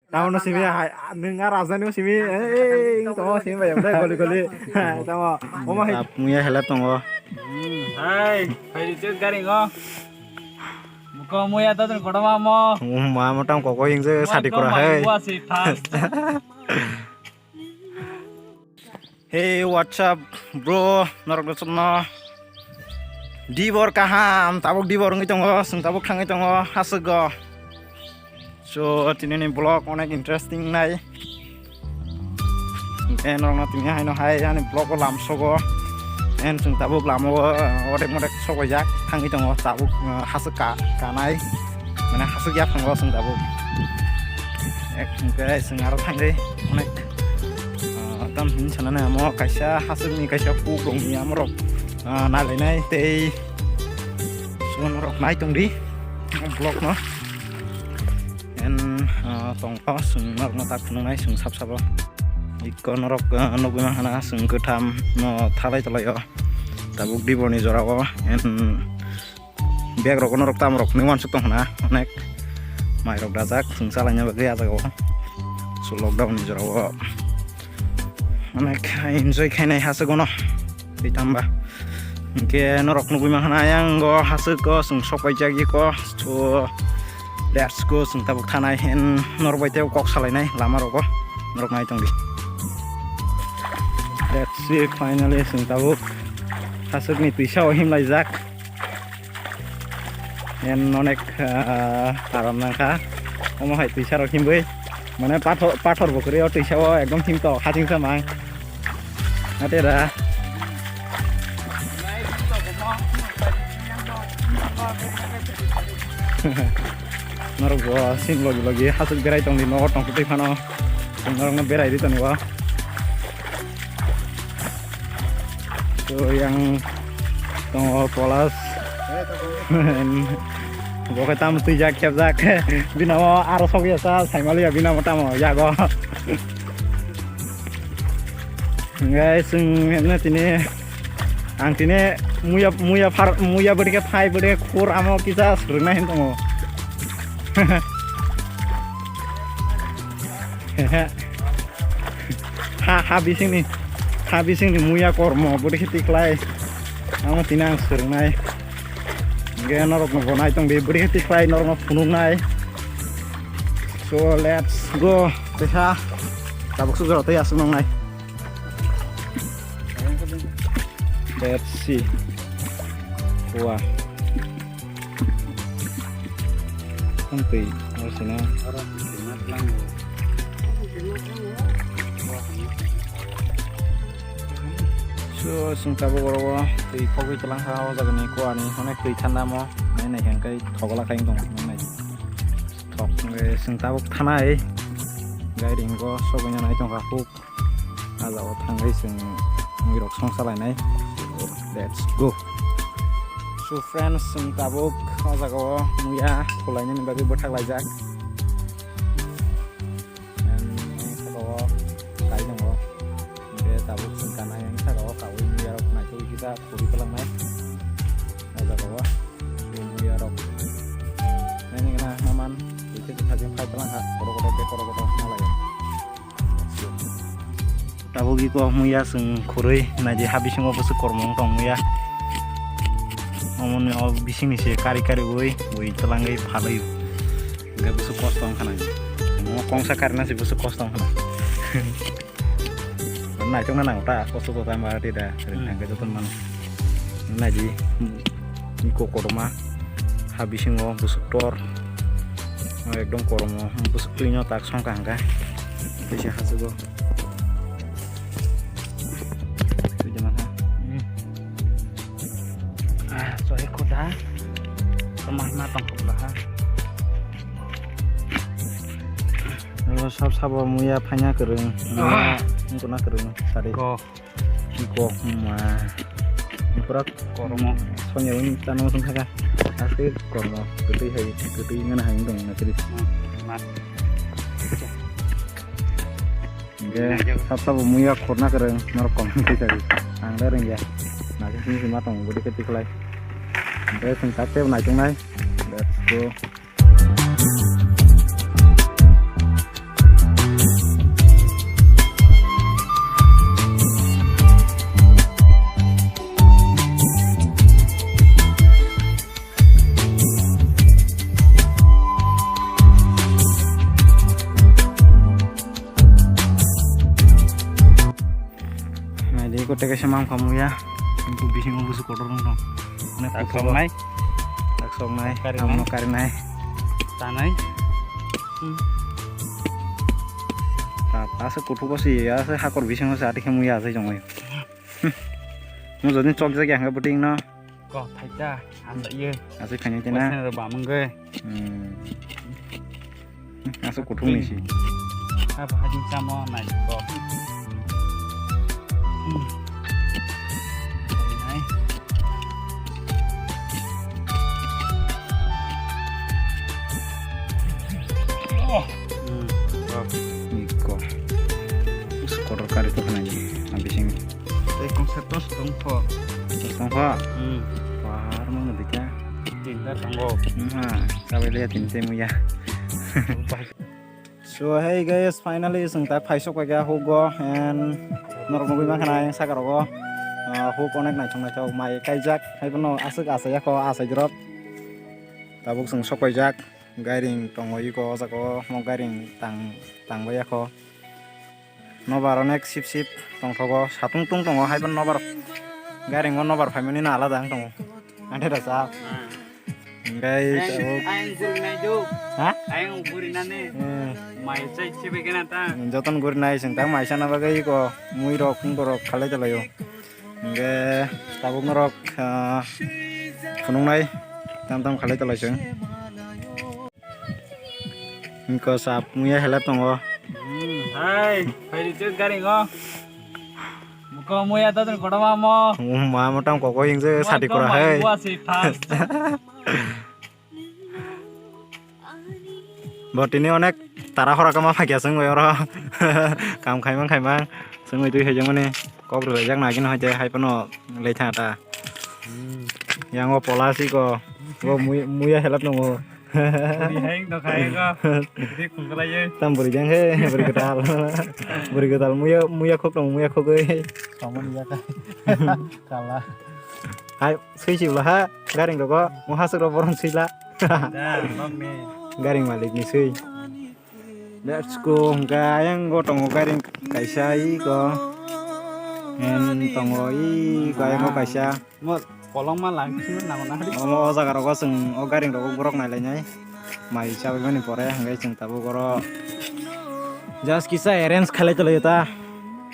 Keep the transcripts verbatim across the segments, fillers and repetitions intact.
Tamo no simi hai, nwng a raja no simi, eh, to simi bai, goli goli. Tamo, omo hai. Tap muya helap tongo. Hmm, hai, hai, rijek gari ngo. Muko muya ta tun kodo mamo. Mamo tam koko hingse sati kora hai. Muya si fast. Hey, what's up, bro? Norok no chumno. Dibor kaham, tabuk dibor wngwi tongo, chwng tabuk thangwi tongo, haswk go. So, tini ni vlog onek interesting nai. Hingke norok no tini haino hai ani vlog o lam sogo. En chwng tabuk lama o, uh, odek modek sok bai jak thangwi tongo, tabuk, uh, haswk ka, kanai. Mane haswk ya thango chwng tabuk. Ek hingke chwng aro thangwi onek, ah, tam hin sanani amo kaisa haswkni kaisa kuk rokni amorok, ah, nailainai tei sugan rok nai tongdi vlog no. En, ah, tongkha chwng norokno tak phunuknai chwng sab sabo. Ikko norok, ah, nugwi mankha na chwng kwtham no thalai tolai o tabuk diborni jora o. En, bag rok norok tam rok hinwi uansuk tong khna, onek mai rok dajak chwng chalaina bagwi ah jaga o. So lockdown ni jora o onek enjoy khainai haswk o no twi tamba. Hinkhe norok nugwi mankha na ayang o haswk o chwng sok paijak iko. So let's go, chwng tabuk thanai hen norok bai tei kok salainai lama rogo norok nai tongdi. Let's see, finally chwng tabuk haswk ni twisa o himlaijak. En onek, ah, aram nangkha. Omo hai twisa rok himwi. Mane pathor, pathor bo kwrwi o twisa o ekdom him to haching samang. Ate da. Norok bo sing logi logi haswk berai tongdi nogo tongtwi phano. Norokno berai di tongo. So, yang tongo Polas. Bo khe tamo twijak khepjak. Bini amo aro sokya sa saimaliya bini amo tamo yago. Guys, chwng hemne tini ang tini muya, muya phar, muya bwdikhe phai bwdikhe khur amo kisa swrwngna hin tongo. Ha, ha bisingni, ha bisingni muya kormo bwdikhe tiklai. Amo tini ang swrwngnai. Hingke norokno bo nai tongdi, bwdikhe tiklai norokno phunuknai. So, let's go. Teha tabuk sujoro tei aswk nongnai. Let's see. Wah. Ang twi, aro sina. So, chwng tabuk oro o twi khogwi tlang kha, o jaga ni kua ni onek twi thanda mo, nai nai khe hwnkhe thogla khai wng tong nai. Thok, eh, chwng tabuk thanai, gairing go sogwi nai tong kha, huk. Ah jaga o thangwi chwng muirok song salainai. Let's go. So friends, chwng tabuk o jaga o muya khulainani bagwi bwthak laijak. Em, saka o kai tongo. Hingke tabuk chwng kanai, em, saka o kaui muyarok naitugwi kisa khuri kwlangnai. O jaga o muyarok. Nini gana naman, twi twi thajin phai kwlang kha, kotor kotor de kotor kotor malai. Tabuk iko muya chwng khurui naidi ha bisingo bwswk kormo wng tong muya. Omoni o bisingni se kari kari ui ui twlangwi phalwi. Hingke bwswk kosto wngkha nai. Omo kongsa karina se bwswk kosto wngkha nai. Naitok na nang ta kosto to tang ba ti da. Hmm. Hingke joto mano. Naidi iko kotorma ha bisingo bwswk tor. Ekdom kormo bwswk twino tak songkha hingka. Teisa hachugo. Twi jana ha. Hmm. Ah, sohi koda. Kemah ma tong koda ha. Oro sab sabo muya phanya kwrwng. Ah. Muya wngkona kwrwng sari. Ko. Kok ma. Pura kormo. Sonya wng tano wng thaka. Ase kormo. Kwtwi hai, kwtwi ngana hai wng tong na kwrwi. Hmm, ma. Hingke sab sabo muya khorna kwrwng norok comment khe chari. Ang le rwngya. Nasi sini sima tong budi khe tikhlai. Hingke chwng tak tebo naitongnai. Let's go. Tei kaisa mangkha muya, bisingo busu kotor wng tong. Onek tak kuthuk soknai. Tak soknai, karinai. Amno karinai. Tanai. Hmm. Ta, ta se kuthuk o si, ya se hakor bisingo se ati khe muya asai tongwi. Hmm. Mo jodi chok jagya hwnkhe bwtwi no. Ko thaita, asa ye. Asai khainai tena. Ro bamungge. Hmm. Aswk kuthung ni si. Abo hajing chamo nai ko. Nai. Oh. Hmm. Ni ko. Us kotor kari to nai. Abising. Tei kongsa tos tongkho. Tos tongkho? Hmm. Wah, harmang na dikha. Tinta tongo. Hmm, ha, sabai le tinta muya. So, hey guys, finally, chwng tak phaisok paikha hugo, and norok nugwi mankha na ayang saka rogo, ah, huk onek naithok naithok mai kaijak, haiphano aswk achaiyakho, achaidrop. Tabuk chwng sok paijak, gairing tongo iko o jaga o, mo gairing tang, tang baiyakho. Nobar onek sip sip tongthogo, satung tung tongo, haiphano nobar, gairing o nobar phaimani no alada wng tongo. Ante da sa. Hwnkhe ayang, tabuk ayang guri nai do. Ha? Ayang guri nani. Hmm. Mai chai chibai kena ta. Joton guri nai chwng ta mai sana bagwi ko mui rok phung rok khalai tonglaio. Hwnkhe tabuk norok, ah, phunuknai tam tam khalai tonglaisong. Hwnkhe sap muya helep tongo. Hmm, hai, phaidi chwk gari ngo. Muko muya ta tun kotorma mo. Mama tam koko hingse sati kora hai. Bo tini onek tara hora kama phakya chwng bai oro. Kam khaimang khaimang chwng bai twi haijak mani kok rwlaijak nagini hoite hai phano lei thang ta. Hmm. Yang o pola si ko bo mui-, muya helap nongo. Buri hai wng tongkha eko. Buri khungkhlai ye. Tam buri jang he, buri kwtal. Buri kwtal muya, muya khok tong, muya khogwi. Samani ya kai. Kala. Hai, sui si bla ha, garing rogo, mo hasuk ro borom sui la. Da, bang ni. Garing malik ni sui. Let's go, hwnkhe ayang go tongo garing kaisa iko. En tongo iko ayang go kaisa. Mo kolokma lang simi nango na hari. Omo o jaga rogo chwng o garing rogo borok nailainai. Mai chabaimani pore hwnkhe chwng tabuk oro just kisa arrange khalai tonglaio ta.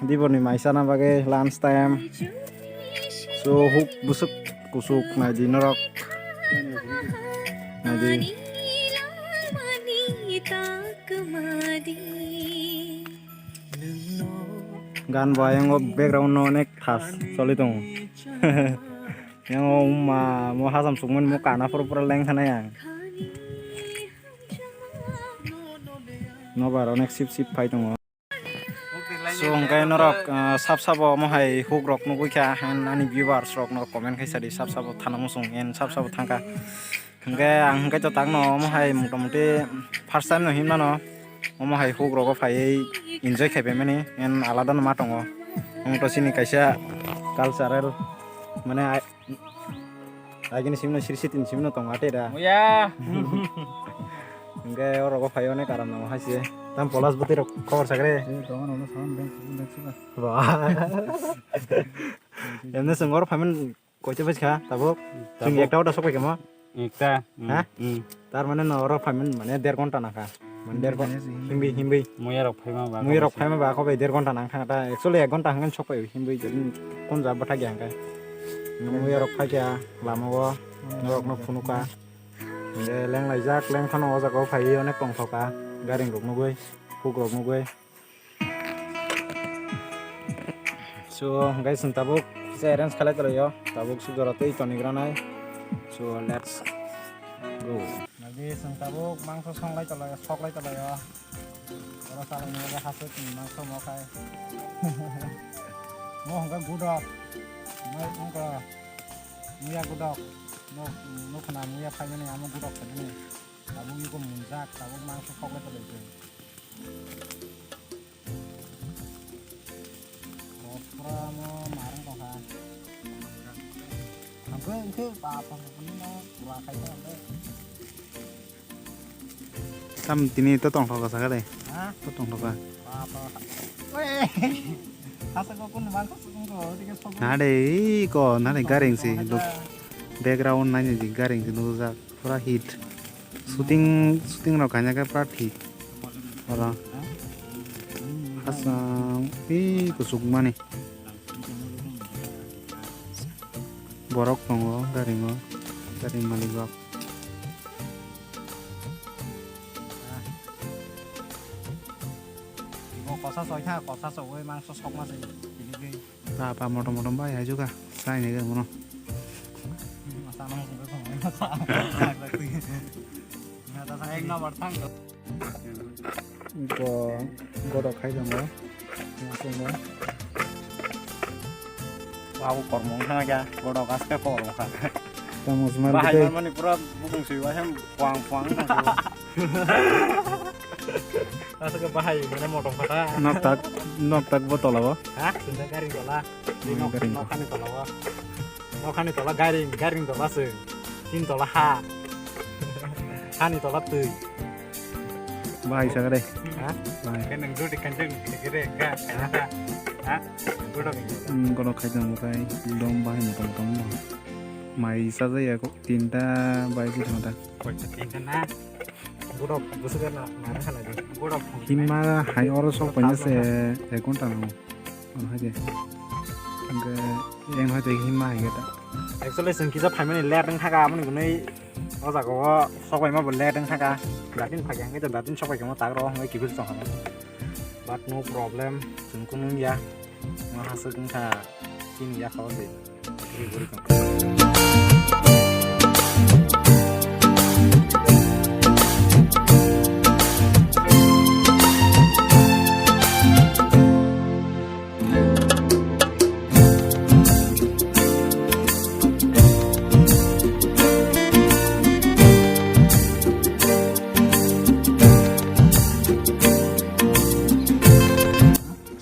Diborni mai chana bagwi lunch time. So huk bwswk kusuk naidi norok. Naidi. Gan bo ayang o background no onek thas choli tongo. Yang o wngma mo hacham sukmani mo kana phuru phuru lengkha nai ang. Nobar onek sip sip phai tongo. So hwnkhe norok, ah, sab sabo omo hai huk rok nugwi kha, and ani viewers rok norok comment khai sadi sab sabo thana muchung and sab sabo thangkha. Hwnkhe ang hwnkhe to tangno omo hai motamuti first time no hinmano omo hai huk rogo phaiwi enjoy khaipaimani and alada no ma tongo. Omo to chini kaisa cultural mane ai-, agini simno sirsi tin simno tongo ate da. Muya. Hwnkhe o rogo phaiwi onek aram nango hai se. Tam polas bwtwi rok khobor sakre. Tongo nono salam deng deng sila. Ba. Emne sengor phaimani Koito bai kha tabuk? Chwng tabuk ekta auto sok pai kha mo? Ekta. Ha? Hmm. Tar mane no oro phaimani mane der ghonta nangkha. Mane der ghonta himbi himbi. Muya rok phaima ba. Muya rok phaima ba kho bai der ghonta nangkha ta. Actually ek ghonta hwnkheno sok pai himbi jodi kon ja bwtha gya hwnkhe. Muya rok phai kha lama o norok no phunukha. Hwnkhe leng laijak leng phano o jaga o phaiwi onek tongthokha. Garing rok nugwi huk rok nugwi. So guys, chwng tabuk kisa arrange khalai tonglaio, tabuk sujora tei tonigra nai. So let's go. Nadi chwng tabuk mangso songlai tonglaio, soklai tonglaio. Oro salai nai hasuk ni mangso mo khai. Mo hwnkha gudok. Mo hwnkha muya gudok. No, no khna muya phaimani amo gudok phaimani. Tabuk yuko munjak, tabuk mangso soklai tonglaio. Kopramo marwng tongkha. Hangke hingke bapa hapuni no pura khaikhe hangke. Tam tini to tongthok kha sakha de. Ha? To tongthok kha. Bapa. Weh. Nade, iko, nade garing si, look. Background nai ni garing si nukjak. Pura hit. Shooting, shooting rok kanya khe pura thik. Oro. Hasam, iko, sukmani. Borok tongo, garing o, garing malik rok. Bo kosa soi kha, kosa soi mangso sokma se. Tini gwi. Ta pa motom motom bai hai juga. Sai ne ga mono. Masa nang sungguh sungguh. Masa ek number thang. Go, godok khai tongo. Sungguh. Wah, kormo wngkha kya? Godok aske kormo kha. Tamo sumar bahai bwtwi. Manmani pura bukung sui wahai puang puang wngkha. Aswk bahai mane motom kha ta. Nok tak, nok tak bo tola bo. Ha? Sinta garing tola. Hmm, nok, garing nok to. Hani tola bo. Nok hani tola garing, garing tola se. Tin tola ha. Hani tola twi. Bahai sagre. Ha? Bahai. Khe nang jodi kanjeng khe khe re ga, khe ga. Ha? Godok. Hmm, godok khai tong kai. Dom bahai motom motom. Mai sajaya kok tinta bai si thangta. Koita tinta na. Godok, busu gana, mana khala di. Godok. Himma hai oro sok paina se ek ghonta nango. Ano hai de. Hingke yang hai de himma hai geta. Actually, sing kisa phaimani late wng thaka, amoni gunui o jaga o sok paima bo late wng thaka. Datin phagi hingke datin sok pai kamo tak ro hingke kibir tong kamo. But no problem, sing kunu ya. Mahasuk wngkha chini yakhao se.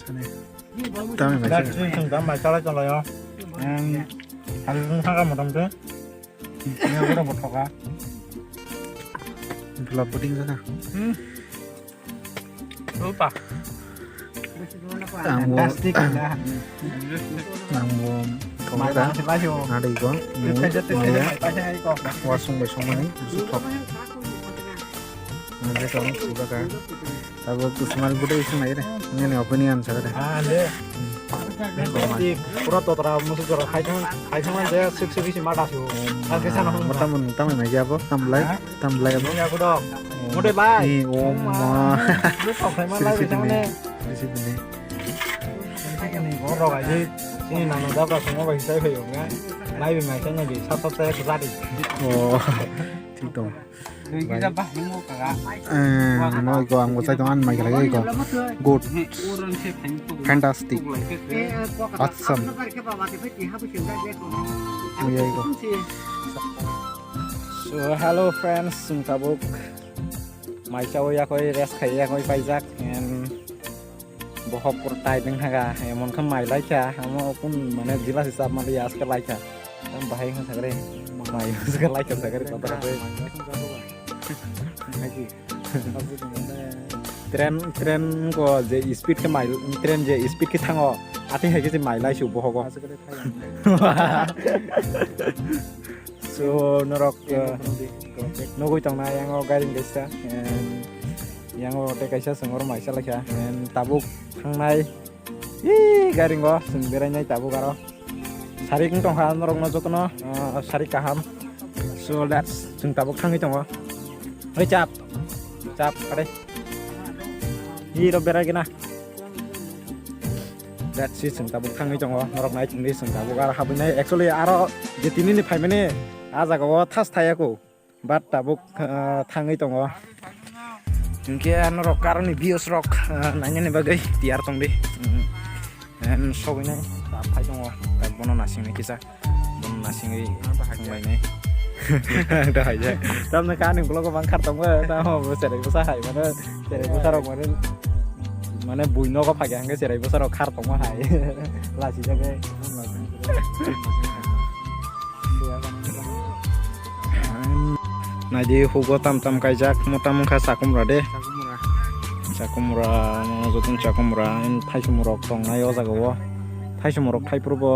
Sani. Tamo mai. Dak sini sini tamo mai chalai chalai o. Em, hari ini sangat motom tu. Ini aku udah botok ah. Belap puting sana. Hmm. Lupa. Tamo. Fantastic lah. Tamo. Mata masih pasu. Ada ikon. Itu saja tu saya mai pasu ikon. Wasung besong mana? Busuk tok. Nanti kamu sudah kan? Abo kusumar bude isi mai re. Ini nih opinion saya deh. Ah, deh. Pura totra musuh jora khai thang, khai thang je sik sik isi mata su. Al ke sana. Mata mun tamai mai abo, tamlai, tamlai abo. Ya aku dong. Mode bai. Ni oma. Lu sok khai man lai bisa mana? Sisi bini. Ini gorok aja. Ini nama dapur semua bagi saya kayu enggak. Lai bi mai saya ngaji, sab sab saya kerja di. Oh, thik dong. Dui kisa bah nung kaka. Eh, no, iko ang bosai tong an mai khala iko. Good. Fantastic. Awesome. Iya, iko. So, hello friends, sung tabuk. Mai chao yakoi, rest khai yakoi paijak. And Bohok pura tight wng kha, emon khe mai lai kha, amo kun mane jila si chap mali aske lai kha. Tam bahai wng kha sakre, mai aske lai kha sakre, kota kota. Train, train ko je speed khe mai, train je speed khe thango, atwi hai khe se mai lai su bohogo. So, norok, eh, nugui tongna yang o gari kaisa, em, yang o tei kaisa sengor maisa laikha, em, tabuk thangnai, ih, gari o seng berainai tabuk aro. Sarik wng tongkha norokno jotono, eh, sarik kaham. So, let's, chwng tabuk thangwi tongo. Oi, chap, chap, are. Hiro berai gina. That's it, chwng tabuk thangwi tongo, norok nai tongdi, chwng tabuk aro habwi nai. Actually, aro je tini ni phaimani, ah jaga o thas thaya ko, but tabuk, ah, thangwi tongo. Hinkhe norok karoni views rok, ah, nainani bagwi tiyar tongdi. Mm. And sogwi nai, ah, phai tongo, tak bono nasingni kisa. Bono nasingwi thanglainai. Ang ta haijak. Tamni kha ani vlog o bang khar tongma, tamo bo cherai bwsa hai, mane cherai bwsa rok mane, mane bui nogo phage hangke cherai bwsa rok khar tongma hai. Lachijak khe. Naidi hugo tam tam kaijak, mota mungkha sakumra de. Chakumra, jotono chakumra, and thaisumrok tongnai o jaga o. Thaisumrok thaiphuru bo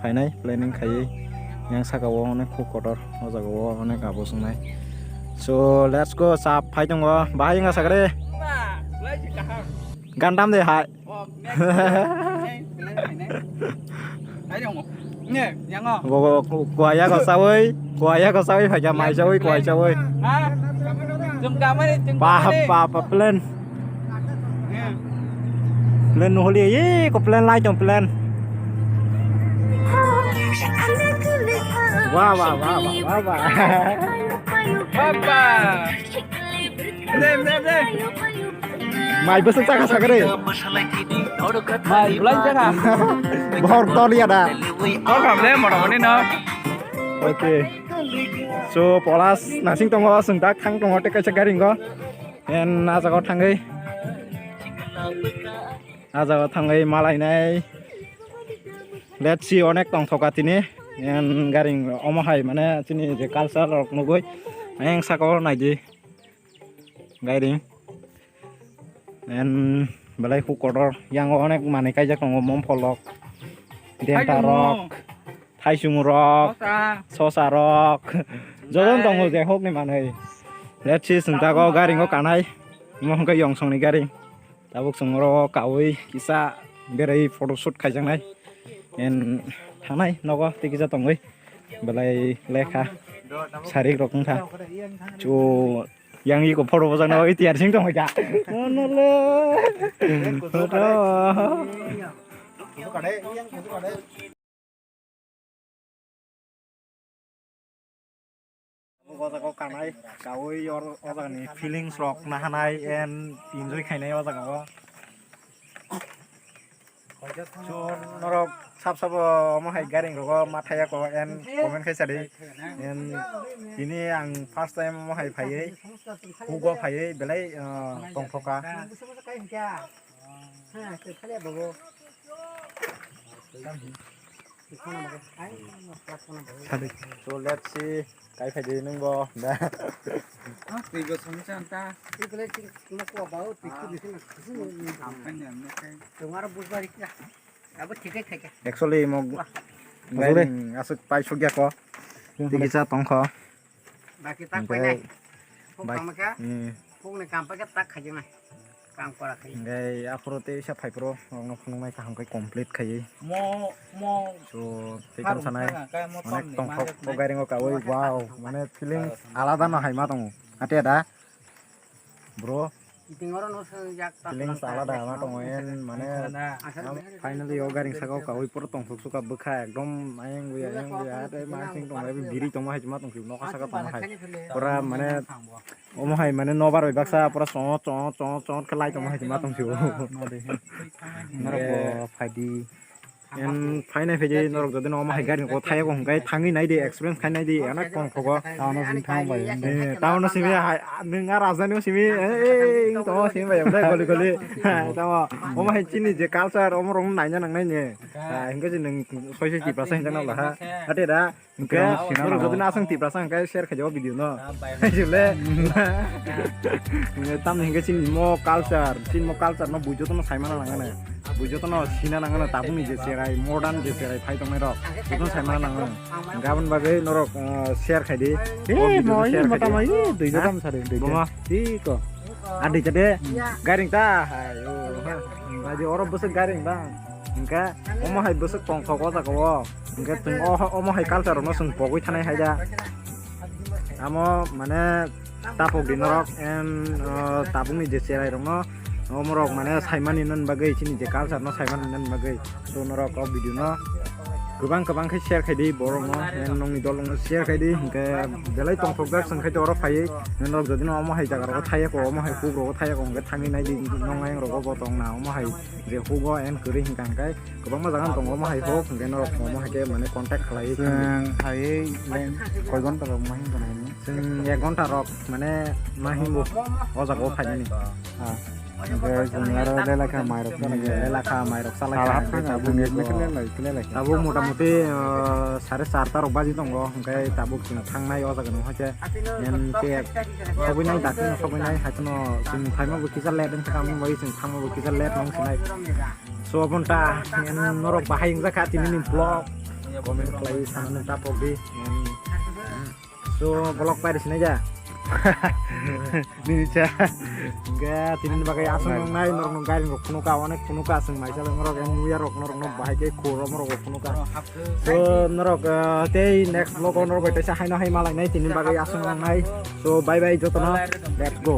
phainai planning khaiwi. Yang saka o onek khuk kotor, o jaga o onek abo swngnai. So, let's go, chap phai tongo. Bahai wngkha sakre. Gandam de hai. Bo, bo, ku-, kuaya ko sawi, kuaya ko sawi phaikha mai sawi, kuai sawi. Pa, pa, pa, plan. Plan nuhuli, ye, ko plan lai tong plan. Wah, wah, wah, wah, wah, wah. Papa. Dem, dem, dem. Mai bwswk chakha sakha re. Mai bwlai chakha. Bohor tor ya da. Kok ham le motamoti no. Okay. So, Polas nasing tongo, chwng dak thang tongo, tei kaisa gari wngo. En, a jaga o thangwi. A jaga o thangwi malainai. Let's see, onek tongthoka tini. En, gari omo hai, mane, chini je culture rok nugwi. Ayang saka o naidi. Gairing. And belai huk kotor. Yang onek manwi kaijak tongo, momphol rok, denta rok, thaisung rok, sosa rok. Jotono tongo je huk ni manwi. Let's see, chwng jago gairing o kanai. Omo hwnkhe Yongsong ni gairing. Tabuk chwng oro kawi kisa berai photoshoot khaijaknai. And thanai nogo tei kisa tongwi. Belai lekha sarik rok wngkha. Chu Yang iko photo bojak na oi tiyar sing tong ja. Ono le. Photo. O jaga o kanai, kawi or, o jaga ni feelings rok nahanai and enjoy khainai o jaga o. So, norok sab sabo omo hai gairing rogo ma thaya ko and comment khai sadi. And tini ang first time omo hai phaiwi, hugo phaiwi belai, ah, tongthoka. Sadi. So, let's see, kai phai di nung bo. Twi bo song chan ta. Actually, mo gairing aswk pai sugya ko. Tikisa tongkho. Baki tak pai nai. Huk tongma kha. Huk ni kam pa khe tak khaijak nai. Kam kora khai. Hingke aphuru tei sa phai phuru, ang no phunuk nai kaham khai complete khai. Mo, mo. So, tei tong sanai. Onek tongkho o gairing o kawi, wow, mane feelings alada no hai ma tongo. Ate da. Bro. Kiting oro no swngjak ta. Feelings alada ma tongo en, mane finally o gairing saka o kawi pura tongthok suka bwkha ekdom ayang buya ayang buya tei ma sing tongo biri tongma hai ma tongsi nokha saka tongma hai pura mane omo hai mane nobar bai baksa pura chongo chongo chongo chongo khe lai tongma hai ma tongsi o norok bo phaidi. En phainai phaidi norok jodi no omo hai gari ko thai ko hwnkhe thangwi nai di experience khai nai di ana kong thogo. Tamo no simi thang bai. Eh, tamo no simi hai nwng a raja no simi eh to simi bai ble goli goli. Tamo omo hai chini je culture omo rong naina nang nai ne. Hwnkhe je nwng soi soi Tiprasa hinjak na laha. Ate da. Hwnkhe, norok jodi no aswk Tiprasa hwnkhe share khaijao video no. Haisile. Hwnkhe tamni hwnkhe chini mo culture, chini mo culture no bui jotono saimana nangano. Bui jotono sina nangano tabukni je cherai, modern je cherai phai tongnai rok. Jotono saimana nangano. Hwnkhe aboni bagwi norok, uh, share khaidi. Eh, mo, share mota khaidi. Mo, dui jagam sari, dui jagam. Tiko. Adi tade, gairing ta, hai, o, ha. Adi oro bwswk gairing bang. Hwnkhe, omo hai bwswk tongthok o jaga o. Hwnkhe, chwng o, omo hai culture no chwng pogwi thanai hai da. Amo, mane, tapok di norok, and, uh, tabukni je cherai rok no, omo rok, mane, saimani nani bagwi, chini je culture no saimani nani bagwi. So, norok o video no kwbang kwbang khe share khai di borok no, and nokni dol rok no share khai di, hwnkhe belai tongthok jak chwng khai di oro phaiwi, norok jodi no omo hai jaga rogo thai ya ko, omo hai kuk rogo thai ya ko, hwnkhe thangwi nai di, nong ayang rogo bo tong na, omo hai je hugo and kwrwi hwnkha hwnkhe kwbangma jaga no tongo, omo hai huk, hwnkhe norok omo hai khe mane contact khlaiwi thangwi. Chwng hai koi ghonta rok ma him tongo? Chwng ek ghonta rok mane ma himbo o jaga o phainani. Ah. Hwnkhe chwng aro lelakha mairok salai kha. Lelakha mairok salai kha, hwnkhe tabuk tabuk motamoti, ah, sare charta rok baji tongo, hwnkhe tabuk chwng thangnai o jaga nung hwnkhe, em, khe sogwinai, dakti no sogwinai, haikhe no chwng phaima bo kisa late wngkha, amoni bagwi chwng thangma bo kisa late nung sinai. So, aboni ta, em, norok bahai wngjak kha tini ni vlog, comment khlai sanani ta pok di, em, So, vlog pai rwsinai ja. Nini cha. Hwnkhe tini bagwi aswk nai. Nai norok no gairing rok phunukha, onek phunukha, chwng maisa le norok yang muya rok norok no bahai khe khoro norok bo phunukha. So, norok, ah, tei next vlog o norok bai teisa haino hai malainai tini bagwi aswk nai. So, bye bye jotono. Let's go.